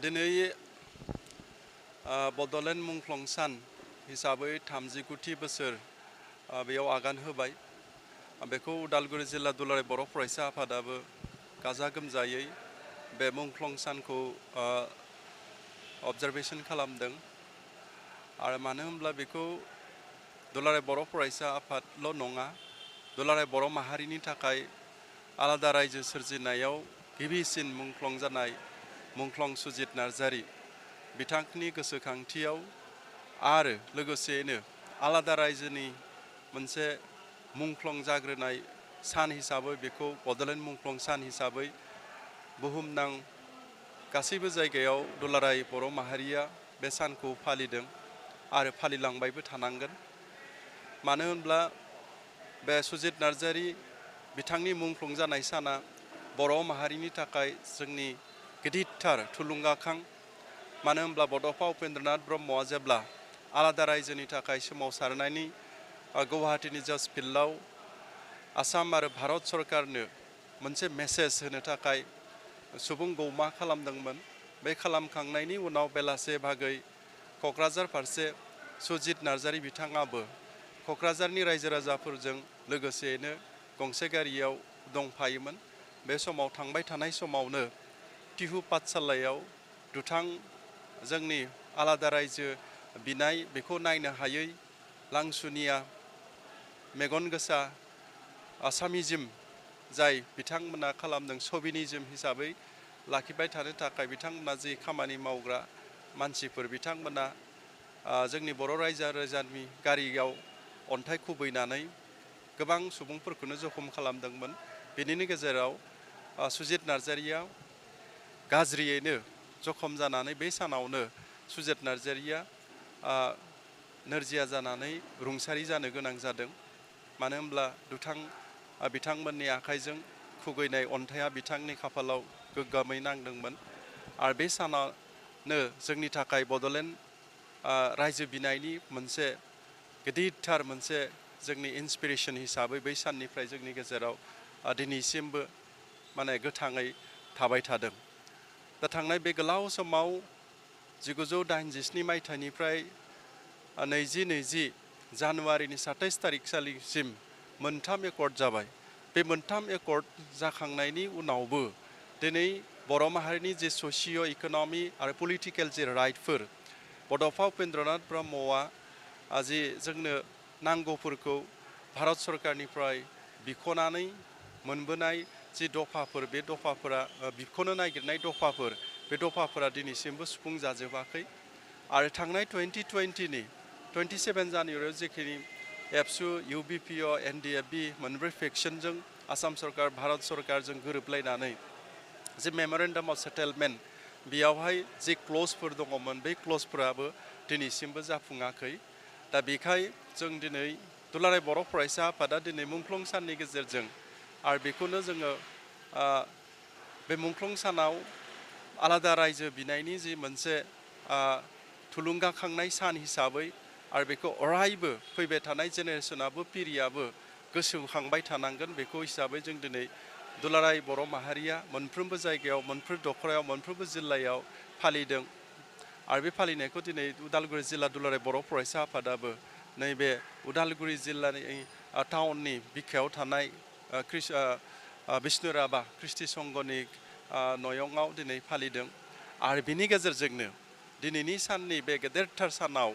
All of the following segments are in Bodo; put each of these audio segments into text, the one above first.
दिनै बड'लेण्ड मुंख्लं सान हिसाबै 39थि बोसोर बेयाव आगान होबाय। बेखौ उदालगुरि जिल्ला दुलाराय बर' फरायसा आफादाबो गाजा गोमजायै बे मुंख्लं सानखौ अबजारभेसन खालामदों। आरो मानो होनब्ला बेखौ दुलाराय बर' फरायसा आफादल' नङा, दुलाराय बर' माहारिनि थाखाय आलादा रायजो सोरजिनायाव गिबिसिन मुंख्लं जानाय मुंख्लं सुजित नार्जारी बिथांनि गोसोखांथियाव आरो लोगोसेयैनो आलादा रायजोनि मोनसे मुंख्लं जाग्रोनाय सान हिसाबै बेखौ बड'लेण्ड मुंख्लं सान हिसाबै बुहुमनां गासैबो जायगायाव दुलाराय बर' माहारिया बे सानखौ फालिदों आरो फालिलांबायबो थानांगोन। मानो होनब्ला बे सुजित नार्जारी बिथांनि मुंख्लं जानाय साना बर' माहारिनि थाखाय जोंनि गिदिरथार थुलुंगाखां। मानो होनब्ला बड'फा उपेन्द्रनाथ ब्रह्मआ जेब्ला आलादा रायजोनि थाखाय सोमावसारनायनि गुवाहाटीनि जज फिल्डआव आसाम आरो भारत सरकारनो मोनसे मेसेज होनो थाखाय सुबुं गौमा खालामदोंमोन। बे खालामखांनायनि उनाव बेलासे भागै क'क्राझार फारसे सुजित नार्जारी बिथाङाबो क'क्राझारनि रायजो राजाफोरजों लोगोसेयैनो गंसे गारियाव दंफायोमोन। बे समाव थांबाय थानाय समावनो तिहु पाठसालायाव दुथां जोंनि आलादा रायजो बिनाय बेखौ नायनो हायै लांसुनिया मेगन गोसा आसामिजिम जाय बिथांमोना खालामदों सभिनिजिम हिसाबै लाखिबाय थानो थाखाय बिथांमोना जि खामानि मावग्रा मानसिफोर बिथांमोना जोंनि बर' रायजो राजानि गारियाव अन्थाइ खुबैनानै गोबां सुबुंफोरखौनो जखम खालामदोंमोन। बेनिनो गेजेराव सुजित नार्जारीया गाज्रियैनो जखम जानानै बे सानावनो सुजित नार्जारीया नोरजिया जानानै रुंसारि जानो गोनां जादों। मानो होनब्ला बिथांमोननि आखाइजों खुबैनाय अन्थाइया बिथांनि खाफालाव गोग्गोमै नांदोंमोन। आरो बे सानानो जोंनि थाखाय बड'लेण्ड रायजो बिनायनि मोनसे गिदिरथार मोनसे जोंनि इन्सपिरेसन हिसाबै बै साननिफ्राय जोंनि गेजेराव दिनैसिमबो माने गोथाङै थाबाय थादों। दा थांनाय बे गोलाव समाव 1987 मायथाइनिफ्राय 2020 जानुवारिनि 27 थारिखसिम मोनथाम एकर्ड जाबाय। बे मोनथाम एकर्ड जाखांनायनि उनावबो दिनै बर' माहारिनि जे ससिय' इक'नमि आरो पलिटिकेल जे राइटफोर बड'फा उपेन्द्रनाथ ब्रह्मआ जि जोंनो नांगौफोरखौ भारत सरकारनिफ्राय बिख'नानै मोनबोनाय जि दफाफोर बे दफाफोरा बिख'नो नागिरनाय दफाफोर बे दफाफोरा दिनैसिमबो सुफुं जाजोबाखै। आरो थांनाय 2020नि 27 जानुवारियाव जेखिनि एबसु UBPO NDFB मोनब्रै फेक्सनजों आसाम सरकार भारत सरकारजों गोरोबलायनानै जे मेम'रेन्डाम अफ सेटेलमेन्ट बेयावहाय जे क्लजफोर दङमोन बे क्लजफोराबो दिनैसिमबो जाफुङाखै। दा बेखाय जों दिनै दुलाराय बर' फरायसा आफादा दिनै मुंख्लं साननि गेजेरजों आरो बेखौनो जोङो बे मुंख्लं सानाव आलादा रायजो बिनायनि जि मोनसे थुलुंगाखांनाय सान हिसाबै आरो बेखौ अरायबो फैबाय थानाय जेनेरेसनाबो पिरियाबो गोसोखांबाय थानांगोन बेखौ हिसाबै जों दिनै दुलाराय बर' माहारिया मोनफ्रोमबो जायगायाव मोनफ्रोम दखरायाव मोनफ्रोमबो जिल्लायाव फालिदों। आरो बे फालिनायखौ दिनै उदालगुरि जिल्ला दुलाराय बर' फरायसा आफादाबो नैबे उदालगुरि जिल्लानि टाउननि बिखायाव थानाय बिष्णुराभा ख्रिस्टि संघनि नयंआव दिनै फालिदों। आरो बिनि गेजेरजोंनो दिनैनि साननि बे गेदेरथार सानाव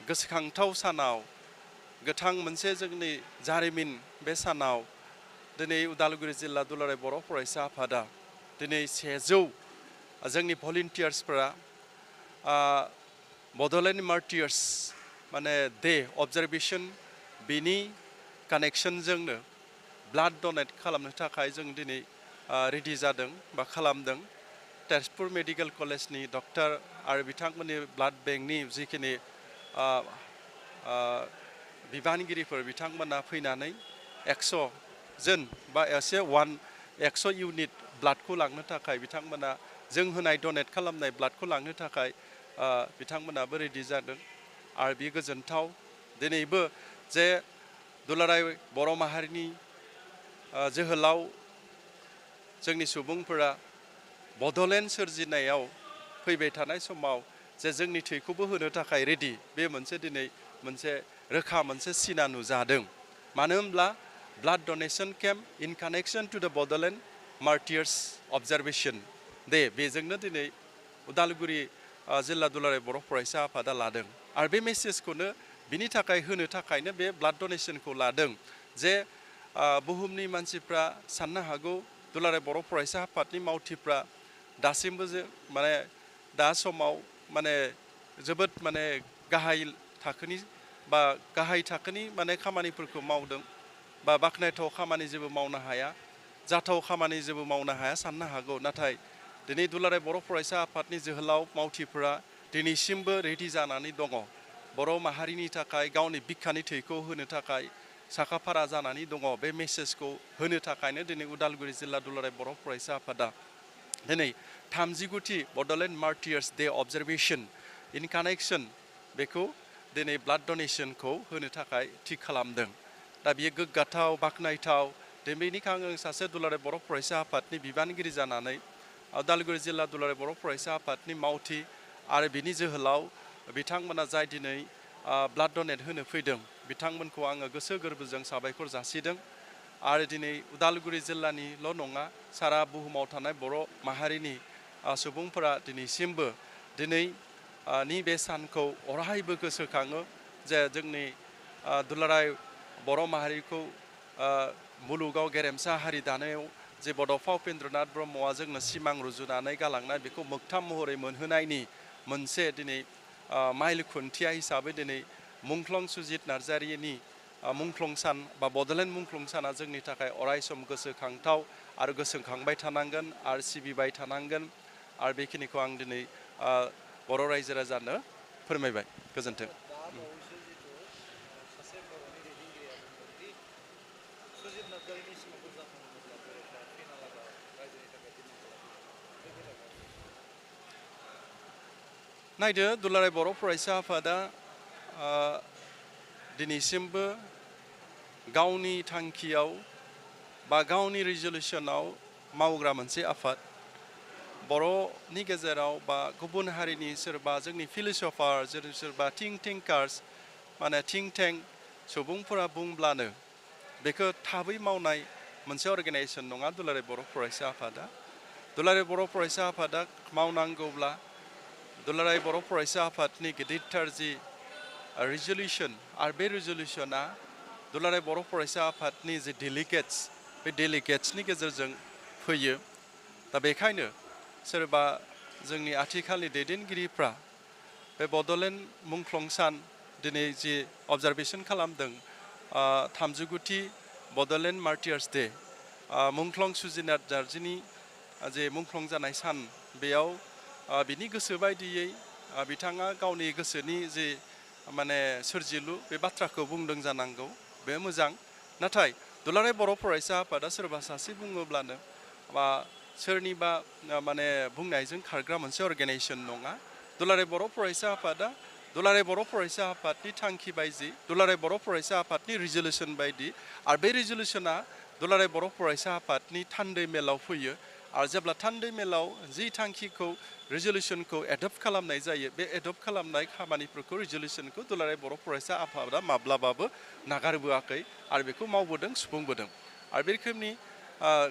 गोसोखांथाव सानाव गोथां मोनसे जोंनि जारिमिन बे सानाव दिनै उदालगुरि जिल्ला दुलाराय बर' फरायसा आफादा दिनै 100 जोंनि भलिन्टियार्सफोरा बड'लेण्ड मार्टियार्स माने डे अबजारभेसन बिनि कानेक्सनजोंनो ब्लाड डनेट खालामनो थाखाय जों दिनै रेडि जादों बा खालामदों। तेजपुर मेडिकेल कलेजनि डक्टर आरो बिथांमोननि ब्लाड बेंकनि जिखिनि बिबानगिरिफोर बिथांमोना फैनानै 100 जन बा 100 इउनिट ब्लाडखौ लांनो थाखाय बिथांमोना जों होनाय डनेट खालामनाय ब्लाडखौ लांनो थाखाय बिथांमोनाबो रेडि जादों। आरो बे गोजोनथाव दिनैबो जे दुलाराय बर' माहारिनि जोहोलाव जोंनि सुबुंफोरा बड'लेण्ड सोरजिनायाव फैबाय थानाय समाव जे जोंनि थैखौबो होनो थाखाय रेडि बे मोनसे दिनै मोनसे रोखा मोनसे सिना नुजादों मानो होनब्ला ब्लाड डनेशन केम्प इन कानेक्शन टु द बड'लेण्ड मार्टियार्स अबजारभेशन दे बेजोंनो दिनै उदालगुरि जिल्ला दुलाराय बर' फरायसा आफादा लादों आरो बे मेसेजखौनो बिनि थाखाय होनो थाखायनो बे ब्लाड डनेशनखौ लादों जे बुहुमनि मानसिफ्रा साननो हागौ दुलाराय बर' फरायसा आफादनि मावथिफ्रा दासिमबो माने दा समाव माने जोबोद माने गाहाय थाखोनि बा गाहाय थाखोनि माने खामानिफोरखौ मावदों बा बाख्नायथाव खामानि जेबो मावनो हाया जाथाव खामानि जेबो मावनो हाया साननो हागौ नाथाय दिनै दुलाराय बर' फरायसा आफादनि जोहोलाव मावथिफोरा दिनैसिमबो रेडि जानानै दङ बर' माहारिनि थाखाय गावनि बिखानि थैखौ होनो थाखाय साखाफारा जानानै दङ बे मेसेजखौ होनो थाखायनो दिनै उदालगुरि जिल्ला दुलाराय बर' फरायसा आफादा दिनै 39थि बड'लेण्ड मार्टियार्स डे अबजारभेशन इन कानेक्शन बेखौ दिनै ब्लाड डनेशनखौ होनो थाखाय थि खालामदों दा बियो गोग्गाथाव बाख्नायथाव बेनिखायनो आं सासे दुलाराय बर' फरायसा आफादनि बिबानगिरि जानानै उदालगुरि जिल्ला दुलाराय बर' फरायसा आफादनि मावथि आरो बिनि जोहोलाव बिथांमोना जाय दिनै ब्लाड डनेट होनो फैदों बिथांमोनखौ आङो गोसो गोरबोजों साबायखर जासिदों आरो दिनै उदालगुरि जिल्लानिल' नङा सारा बुहुमाव थानाय बर' माहारिनि सुबुंफोरा दिनैसिमबो दिनै नि बे सानखौ अरायबो गोसोखाङो जे जोंनि दुलाराय बर' माहारिखौ मुलुगाव गेरेमसा हारि दानायाव जे बड'फा उपेन्द्रनाथ ब्रह्मआ जोंनो सिमां रुजुनानै गालांनाय बेखौ मोगथां महरै मोनहोनायनि मोनसे दिनै माइल खुन्थिया हिसाबै दिनै मुंख्लं सुजित नार्जारिनि मुंख्लं सान बा बड'लेण्ड मुंख्लं साना जोंनि थाखाय अरायसम गोसोखांथाव आरो गोसोखांबाय थानांगोन आरो सिबिबाय थानांगोन आरो बेखिनिखौ आं दिनै बर' रायजो राजानो फोरमायबाय गोजोन्थों नायदो दुलाराय बर' फरायसा आफादा दिनैसिमबो गावनि थांखियाव बा गावनि रिजलिउसनाव मावग्रा मोनसे आफाद बर'नि गेजेराव बा गुबुन हारिनि सोरबा जोंनि फिलसफार सोरबा थिंकार्स माने थिंक टेंक सुबुंफोरा बुंब्लानो बेखौ थाबै मावनाय मोनसे अर्गेनाइजेसन नङा दुलाराय बर' फरायसा आफादा दुलाराय बर' फरायसा आफादा मावनांगौब्ला दुलाराय बर' फरायसा आफादनि गिदिरथार जि रिजलिउसन आरो बे रिजलिउसना दुलाराय बर' फरायसा आफादनि जि डेलिगेट्सनि गेजेरजों फैयो दा बेखायनो सोरबा जोंनि आथिखालनि दैदेनगिरिफ्रा बे बड'लेण्ड मुंख्लं सान दिनै जि अबजारभेशन खालामदों 39थि बड'लेण्ड मार्टियार्स डे मुंख्लं सुजित नार्जारिनि जे मुंख्लं जानाय सान बेयाव बिनि गोसो बायदियै बिथाङा गावनि गोसोनि जे माने सोरजिलु बे बाथ्राखौ बुंदों जानांगौ बे मोजां नाथाय दुलाराय बर' फरायसा आफादा सोरबा सासे बुङोब्लानो बा सोरनिबा माने बुंनायजों खारग्रा मोनसे अर्गेनाइजेसन नङा दुलाराय बर' फरायसा आफादा दुलाराय बर' फरायसा आफादनि थांखि बायदि दुलाराय बर' फरायसा आफादनि रिजलिउसन बायदि आरो बे रिजलिउसना दुलाराय बर' फरायसा आफादनि थान्दै मेलाव फैयो आरो जेब्ला थान्दै मेलाव जि थांखिखौ रिजलिउसनखौ एडप्ट खालामनाय जायो बे एडप्ट खालामनाय खामानिफोरखौ रिजलिउसनखौ दुलाराय बर' फरायसा आफादा माब्लाबाबो नागारबोआखै आरो बेखौ मावबोदों सुफुंबोदों आरो बे रोखोमनि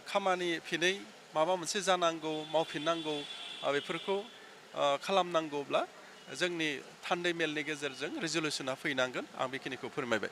खामानि फिनै माबा मोनसे जानांगौ मावफिननांगौ बेफोरखौ खालामनांगौब्ला जोंनि थान्दै मेलनि गेजेरजों रिजलिउसना फैनांगोन आं बेखिनिखौ फोरमायबाय